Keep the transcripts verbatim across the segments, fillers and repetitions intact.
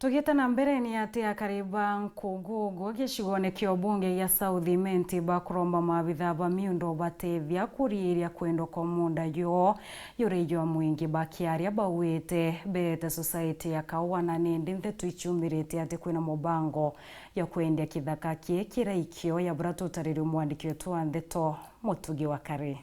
Tugiite na mbere, ni ati akari ba Nkungugu gicigone kia ubunge gia South Imenti bakuromba maabitha ba miundo batethia kuriiria kwendwa kwa munda juo juri jwa mwingi. Bakiaria bauite beete society ya Kaua na nindi ntheto ichiumirite ati kwina mubango ya kwendia kithaka kii kiraikio ya buria tutariri mwandiki wetu wa ntheto Mutugi wa Kari.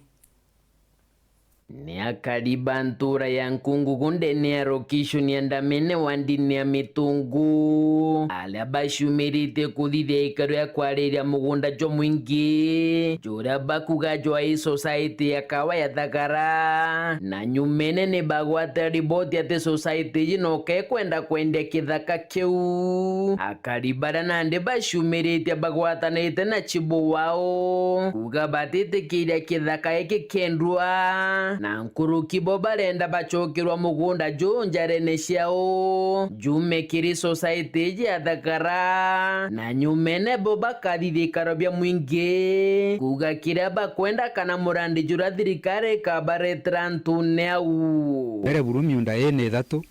Ni akari ba ntuura ya Nkungugu ndene ya rokishoni ya Ndamene wa ndini ya Mitungu, aria baciumiritie kuthithia ikaro ya kwariria mugunda jwa mwingi, juria bakuga jwa i society ya Kawa ya Thagara, na nyumene ni bagwatira riboti ati society iji noka ikwenda kwendia kithaka kiu. Akari baria nandi baciumiritie bagwatanite na chibu wao kuuga batitikiria kithaka giki kiendua, na nkuruki bo barenda bacokerwa mugunda juu njarene ciao jume kiri society iji ya Thagara, na nyumene bo bakathithia ikaro bia mwingi kuuga kiria bakwenda kana murandi juria thirikari ikabaretera antune au. Mbere buru miunda ii ni ithatu,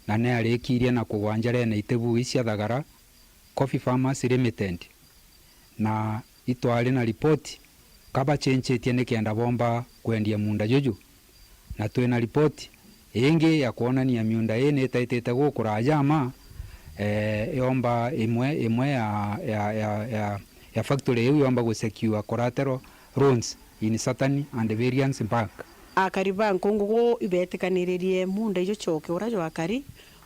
na ni arikirie na kugwa njarene iti buu cia Thagara Coffee Farmers Limited, na itwari na ripoti ka bacenjetie nikenda bomba kwendia muunda juju, na twina ripoti ingi ya kwonania miunda ii ni itaitite gukuraja ama, eh, yomba imwe, imwe ya, ya, ya, ya, ya factory iu yomba gusecure collateral loans in Saturn and Variance Bank. Akari ba Nkungugu ibeetikaniririe muunda ijucoke uria jwakari,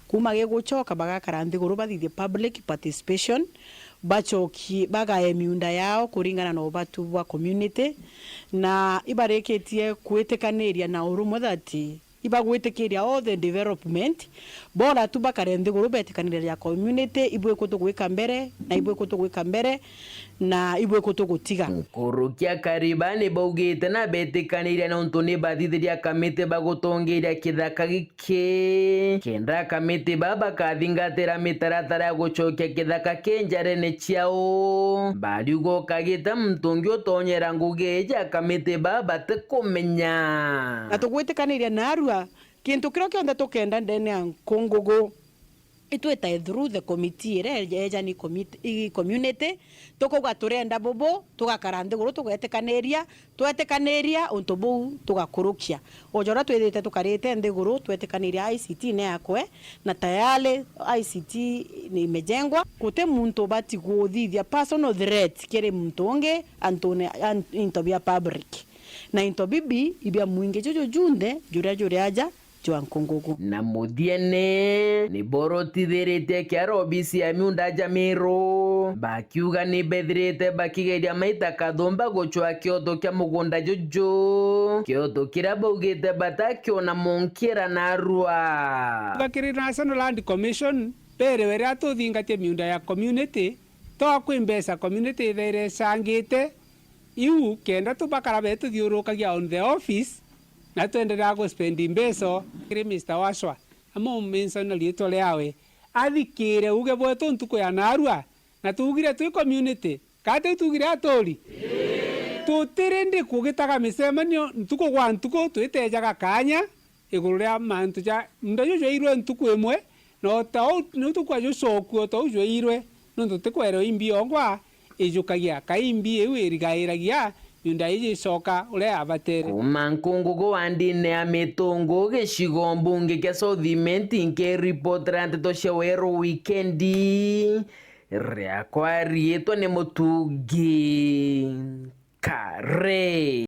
kuuma gigucoka bagakara nthiguru bathithie public participation, bacokie bagae miunda yao kuringana na ubatu bwa community, na ibarikitie kwitikaniria na urumwe that ibagwitikiria all the development, bora tu bakare nthiguru betikaniria ja community, ibwiku tugwika mbere, na ibwiku tugwika mbere, na ibwiku tugutiga. Nkuruki akari ba ni baugite na betikaniria nontu ni bathithiria kamiti bagutongiria kithaka giki, kenda kamiti ba bakathingatira mitaratara ya gucokia kithaka ki njarene ciao. Bariuga ukagite muntu ungi utonyera ngugi iji akamiti ba batikumenya. Na tugwitikaniria narua kintu kiria kionthe tukenda ndene ya Nkungugu. Itwitae through the committee iria eja ni commit-, i community, tukauga turenda bubu, tugakara nthiguru tugetikaniria, twetikaniria untu buu tugakurukia. O ja uria twithite tukarite nthiguru twetikaniria I C T ni yakwe, na tayari I C T ni imejengwa. Guti muntu ubati kuthithia personal threat kiri muntu ungi antune, an-, into bia public. Na into bibi ibia mwingi juju junthe juria juri aja jwa Nkungugu. Na muthiene, ni borotithiritie kiara obisi ya miunda ja Miru, bakiuga ni bethirite bakigeria maita kathumba gucwa kioto kia mugunda juju, kioto kiria baugite batakiona munkira narua. Bakiri National Land Commission, berewe riria tuthingatie miunda ya community, to kwi mbeca community ithaire icangite, iu kenda tubakara betuthiurukagia on the office, na twenderea guspendi mbeca kiri Mister Washwa, amumention na riitwa riawe, athikire uuge bwetu ntuku ya narua, na tuugire twi community, kati tugire aturi? Tutiri ndi kugitaga micemanio ntuku gwa ntuku, twitejaga kaanya iguru ria mantu ja munda ju jwairwe ntuku imwe, na o ta uu niu tukwajucokua o ta uu jwairwe, nontu tikwerwa imbi yongwa ijukagia, kai imbi iu irigairagia miunda iji icoka uria yabatere. Kuuma Nkungugu wa ndini ya Mitungu, gicigo mbunge kia South Imenti, nkiripotera nteto cia Weru Wikendi, riakwa riitwa ni Mutugi Kare.